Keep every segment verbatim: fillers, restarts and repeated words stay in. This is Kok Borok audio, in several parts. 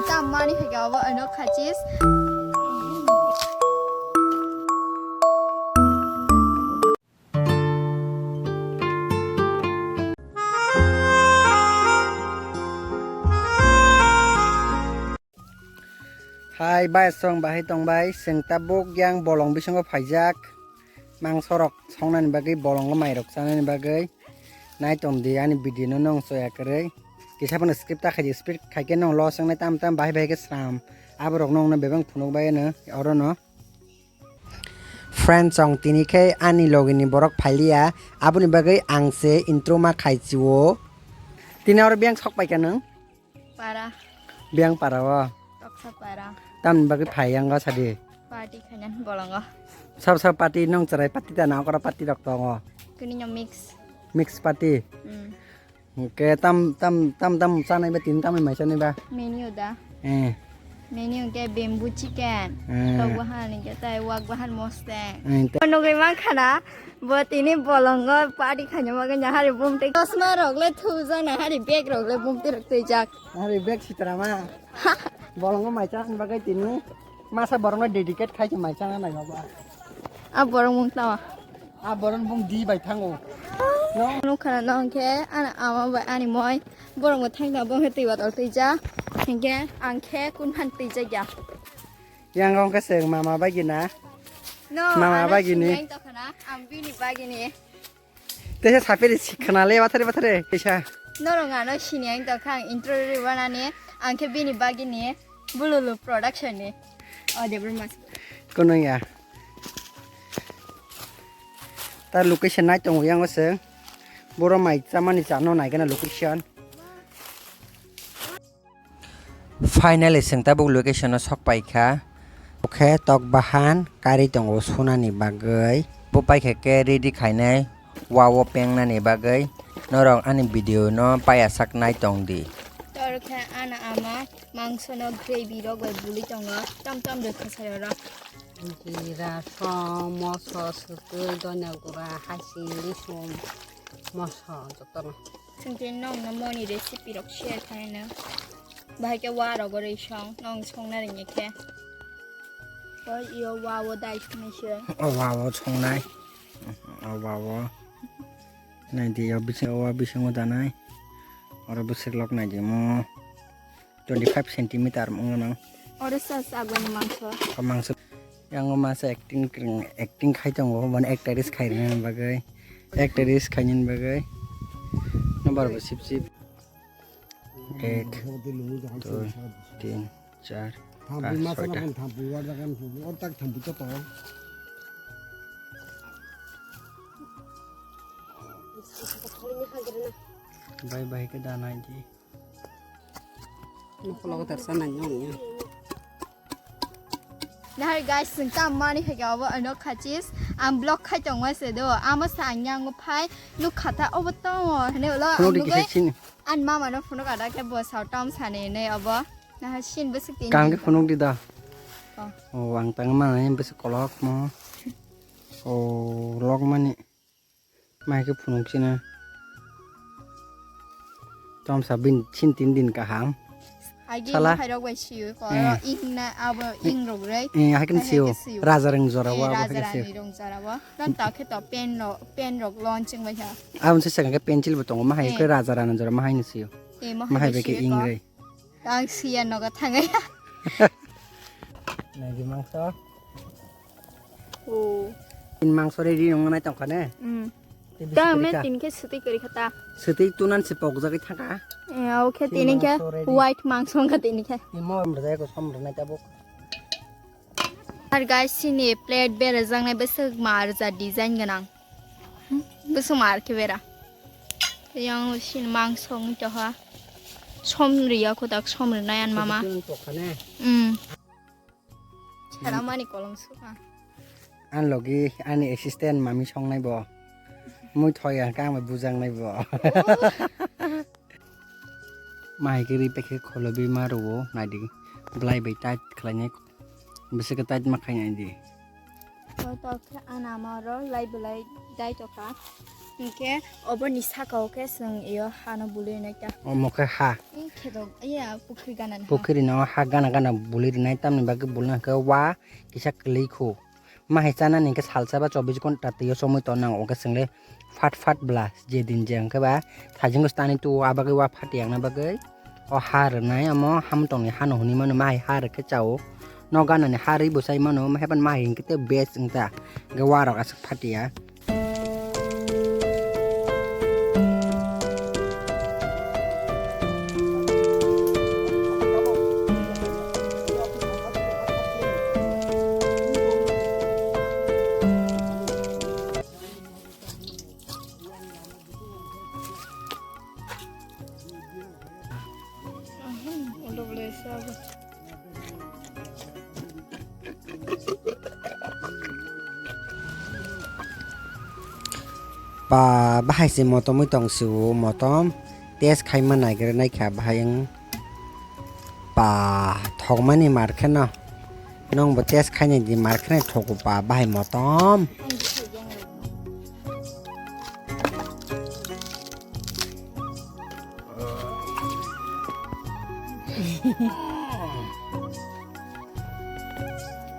Tam mani hai ga obo ano khachis. Hai bai song bahai tong bai, seng tabuk yang bolong bisingo phaijak. Mangsorok songnani bagwi, bolongo mairok chanani bagwi. Nai tong di ani video no nong soya kwrwi. Kisa phano skip ta khaidi, skip khaikhe nong loss wngnai, tam tam bahai bahai khe sram. Aborok nongno bebak phunuk bai no oro no. Friend chong tini khe ani logini borok phailiya, aboni bagwi ang se intro ma khaichio. Tini oro biyang sok paikha nwng? Para. Biyang para o. Toksa para. Tamni bagwi phai yang o sadi. Party khainan bolongo. Sab sab party nong chwrai party ta na okra party rok tongo. Kuni no mix. Mix party. Hmm. Hwnkhe tam tam tam tam chanai ba tini tamni mai chanai ba. Menu da. Eh. Menu hwnkhe bamboo chicken. Eh. Tok bahan hwnkhe tai wak bahan mosteng. Eh, te- Nugui mankha na. Bo tini bolongo party khaina bagwi nahari bumtwi. Chosma rok le thujak, nahari bag rok le bumtwi rok twijak. Nahari bag sitra ma. Bolongo mai chana bagwi tini masa borokno dedicate khai se mai chana nai baba. A borok mung tama. A borok bung di bai thango. No. Nukha na nong khe ana ama bai ani moi borok bo thangna bo khe twi botol twijak. Hinkhe ang khe kun phan twijak ya. Yang wng khe chwng mama bagina. No, mama ano bagini. Sini ang tokana, ang bini bagini. Tesa sapiri sikhana le bathare bathare. Tesa. Norong ano sini ang tokha, ang intro ri wanani, ang khe bini bagini, Bululu Production ni. O de bro mas. Kono ya. Ta location nai tongo yang o chwng. Boro mai chamani chano nai gana location. Finally, chwng tabuk location o sok paikha. Okhe tok bahan kari tongo sunani bagwi. Bo paikha khe ready khainai wa o pengnani bagwi. Norok ani video no paiya sak nai tong di. Tor khe ana ama mangso no gravy rok bai buli tongo. Tam tam rwkha sai oro. Jira, som, moso, swtwi, donya gura, hasing, risum, moso jotono. Chwng tini nokno moni recipe rok share khaino. Bahai khe wa rogo rwi song, nong songna ringya khe. O iyo wa o dai songnaise. O wa o songnai. O wa o. Naidi o bising, o wa bisingo danai. Oro bwswk lok naidi mo. Twenty five centimeter wngno nang. Oro sa sagwini mangso. O mangso. Yang o masa acting kwrwng, acting khai tongo, mane actress khai rwna bagwi. Actress khainani bagwi. Number bo sip sip. Ek, dui, tin, char, pas, soita. Bye bye khe da nai di. Nokologo tarsa nai nong ya. Nahar guys, chwng tam mani hai khe obo ano khachis. Ang vlog khai tongma se do. Amo sa ang yang phai nuk khata obo tongo hene ulo. Phunuk ang di kisa nugui sini. An mama no phunuk ada khe bo sao tam sani ne obo. Nahar sin bwswk tini. Kaham khe phunuk di da. Oh. Oh, ang tang mani bwswk kolok mo. Oh, lok mani. Mai khe phunuk sina. Tomsa bin sin tin din kaham. Agi sala. Hai rok bai siyo ko. Eh. Ing na abo ing rok rei. Eh, hai kan siyo. Raja reng jora wa hai kan siyo. Raja rani rong jora wa. Dan ta khe to pen no, pen rok launching bai ha. Abon se saka khe pencil bo tongo, ma hai khe raja rani jora ma hai ni siyo. Eh, ma hai bai khe ing rei. Ang siya nogo thangai. Nagi mangso. Oh. Tin mangso ready nong nai tongkha ne? Hmm. Tei bisi kwrwi kha. Tin khe swtwi kwrwi kha ta. Swtwi tunan se pokjagwi thangkha. Eh, okay, tin khe mangso ready. White mangso wngkha tin khe. Timo rwjak ko som rwnai tabuk. Ar guys, sini plate berajaknai bwswk marja design gwnang. Bwswk mar khe bera. Yang sini mangso wngwi toha. Som riya kotak som rwnai an mama. Tokha ne? Hmm. Chelamani kolom suka. An logi ani assistant mami songnai bo. Mui thoya kang bai bujangnai bo. Mai khe ri pekhe kholobi ma rwo naidi. Blai bai tight khlainai. Bwswk khe tight ma khainai di. O to khe ana moro lai belai dai tokha. Hinkhe oboni saka o khe chwng iyo hano bului rwnai ta. Omo khe ha. Khe dok, iya, pukhri gana ni ha. Pukhri no ha gana gana bului rwnai, tamni bagwi bului rwnai khe wa kisa kwlwi khu. Ma hai chanani hinkhe salsa ba chobbish ghonta twi o chomwi tong nango, hinkhe chwng le phat phat bla je din je hinkhe ba sajingo stani tu o, a bagwi wa phat yakna bagwi. O ha rwnai omo hamtongni hano hwnwi mano, ma hai ha rwkhe chao. Nok ganani ha rwi bo chai mano, ma hai phano ma hai hinkhe tei best wngta. Hinkhe warok aswk phatia. Pa bahai se motom oi tong sio, motom test khai ma nai gra nai kha bahai wng. Pa thokmani mar khe no. Nwng bo test khainai di, mar khe nai thogo pa bahai motom.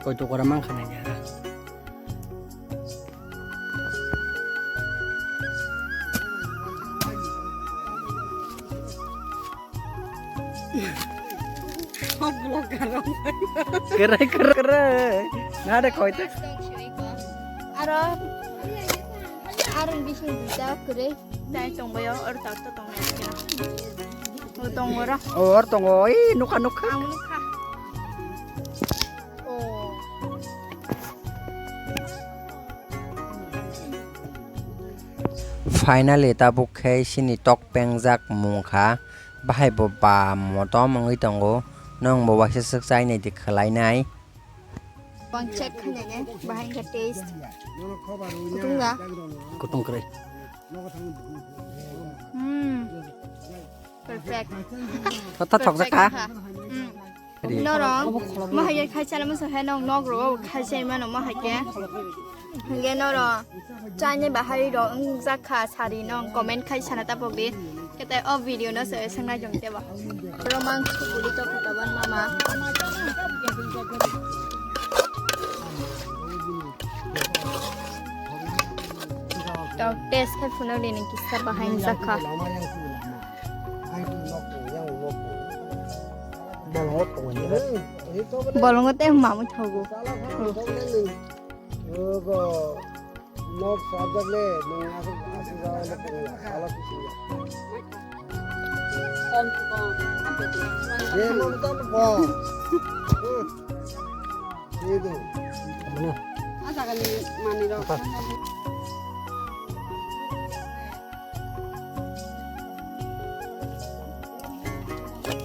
Koi to kora mang khanai ya. Kerai, kerai, kerai. Nade koite. Aro, aro bising duita kwrwi. Dai tongbayo, oro tak to tongnai kena. O tongora. O, or tongo. Ih, nukha, nukha. Ang nukha. O. Finally, tabuk khe chini tok pengjak mung kha. Bahai bo ba motom wngwi tongo. Nwng bo waisa swk chainai di khwlainai. Bang check khainai ne, bahai khe taste. Kutung da? Kutung kwrwi. Hmm. Perfect. Thotha thokjak kha. Perfect kha. Hmm. Ready. Norok, ma hai khe khai chala masa hai nok nok ro khai chai mano ma hai khe. Hingke norok, chani bahai rok wngjakha sari no comment khai sana tapok di. Kete o video no se sangnai jong tebo. Romang chubuli to kota ban mama. To test khai phunuk di ni kisa bahai wngjakha. Bolongo tei mamui thogo. Nok sabjak le, nwng aswk, aswk jaga le tongo, sala kuching ya. Ye, nwng tam ko. Hmm. Ye do. Ah, jaga ni mani rok.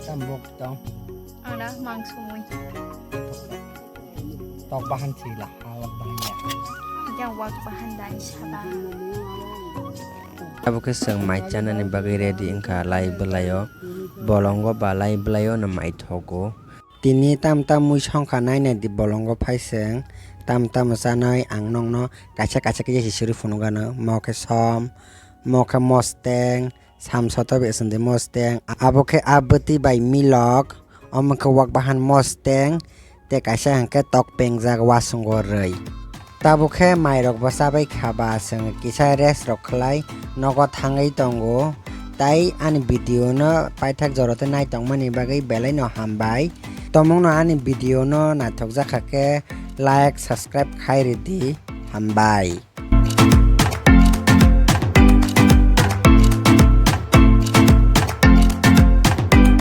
Tam bok tong. Ana mangso mui. Tok bahan sila, awak bahan ya. Yang wak bahan dan saba. Abo khe chwng mai chanani bagwi ready wngkha lai bwlaio. Bolongo ba lai bwlaio no mai thogo. Tini tam tam mui songkha naina di bolongo phai chwng. Tam tam chanai ang nokno kaisa kaisa khe yasi suri phunukgano. Mo khe som, mo khe mosteng, Sam soto bai swngdi mosteng, abo khe a bwtwi bai milok, omo khe wak bahan mosteng, tei kaisa hwnkhe tok pengjak wasongo rwi. Tabuk khe mairok bo chabai kha ba, chwng kisa rest rok khlai nogo thangwi tongo. Tai ani video no paithak jora tei naitokmani bagwi belai no hambai. Tomungno ani video no naithokjak kha khe like, subscribe khai rwdi, hambai.